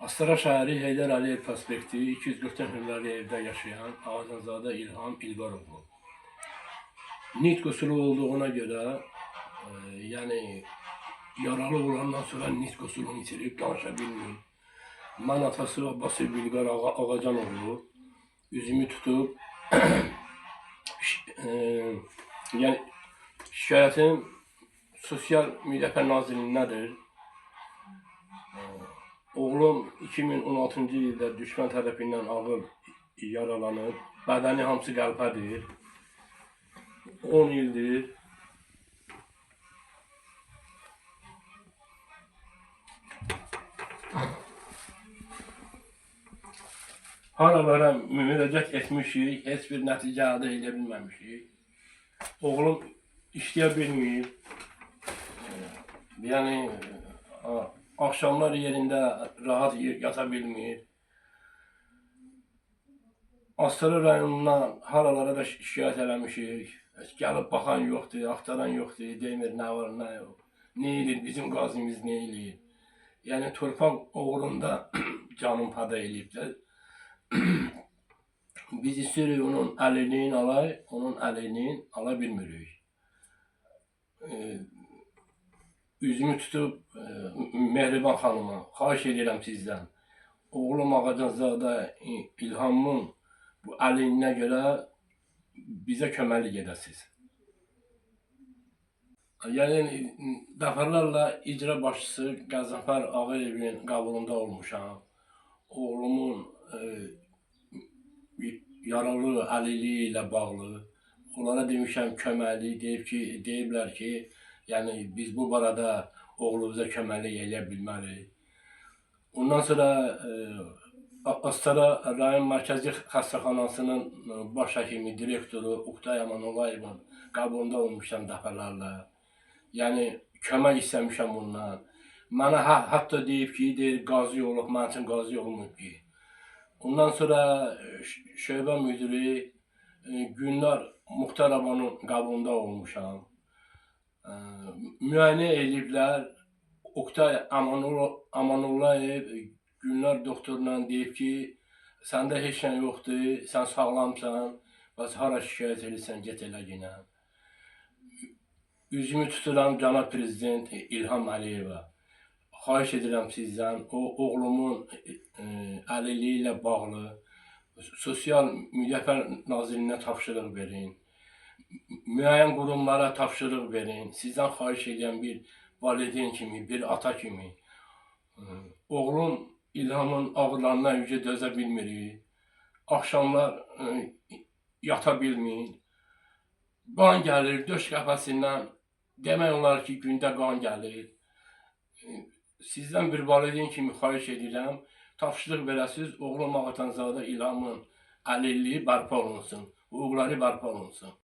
Astara şəhəri Heydər Əliyev prospekti 244 nömrəli evdə yaşayan Ağacanzadə İlham İlqaroğlu. Nitq qüsuru olduğuna görə, yəni yaralı olandan sonra nitq qüsurunu itirib, danışa bilmir. Mən atası Abbas İlqar Ağacanoğlu üzümü tutub yəni şikayətim Sosial Müdafiə Nazirliyindədir. Oğlum 2016-cı ildə düşmən tərəfindən ağır yaralanıb. Bədəni hamısı qəlpədir. 10 ildir. Haralara müraciət etmişik, heç bir nəticə əldə edə bilməmişik. Oğlum işləyə bilmir. Yəni axşamlar yerində rahat yata bilmir. Astara rayonundan haralara da şikayət eləmişik. Heç gəlib baxan yoxdur, axtaran yoxdur, demir nə var, nə yox. Nə eləyir, bizim qazimiz nə eləyir? Yəni torpaq uğrunda canım fəda eləyiblər. Biz istəyirik onun əliliyini alay, onun əliliyini ala bilmirik. Üzümü tutub Mehriban xanıma xahiş edirəm sizdən. Oğlum Ağacanzadə İlhamın bu əlilliyinə görə bizə köməklik edəsiniz. Yəni dəfələrlə icra başçısı Qəzənfər Ağayevin qəbulunda olmuşam. Oğlumun yaralı əlilliyi ilə bağlı onlara demişəm köməklik, deyib ki, deyiblər ki, yəni biz bu barədə oğlumuza köməklik eləyə bilmərik. Ondan sonra Astara rayon Mərkəzi Xəstəxanasının baş həkimi, direktoru Uqtay Amanullayevin qəbulunda olmuşam dəfələrlə. Yəni kömək istəmişəm ondan. Mənə hətta deyib ki, deyir qazi olub, mənim üçün qazi olmayıb ki. Ondan sonra şöbə müdiri Gülnar Muxtarovanın qəbulunda olmuşam. Müayinə eləyiblər. Oqtay Amanullayev Gülnar doktorla deyib ki, səndə heç nə yoxdur, sən sağlamsan, bəs hara şikayət edirsən, get elə yenə. Üzümü tuturam cənab prezident İlham Əliyevə. Xahiş edirəm sizdən, o oğlumun əlilliyi ilə bağlı Sosial Müdafiə Nazirliyinə tapşırıq verin. Müəyyən qurumlara tapşırıq verin. Sizdən xahiş edirəm bir valideyn kimi, bir ata kimi. Oğlum İlhamın ağrılarına yücə dözə bilmirik. Axşamlar yata bilmir. Qan gəlir döş qəfəsindən. Demək olar ki, gündə qan gəlir. Sizdən bir valideyn kimi xahiş edirəm, tapşırıq verəsiniz, oğlum Ağatanzadə İlhamın əlilliyi bərpa olunsun, hüquqları bərpa olunsun.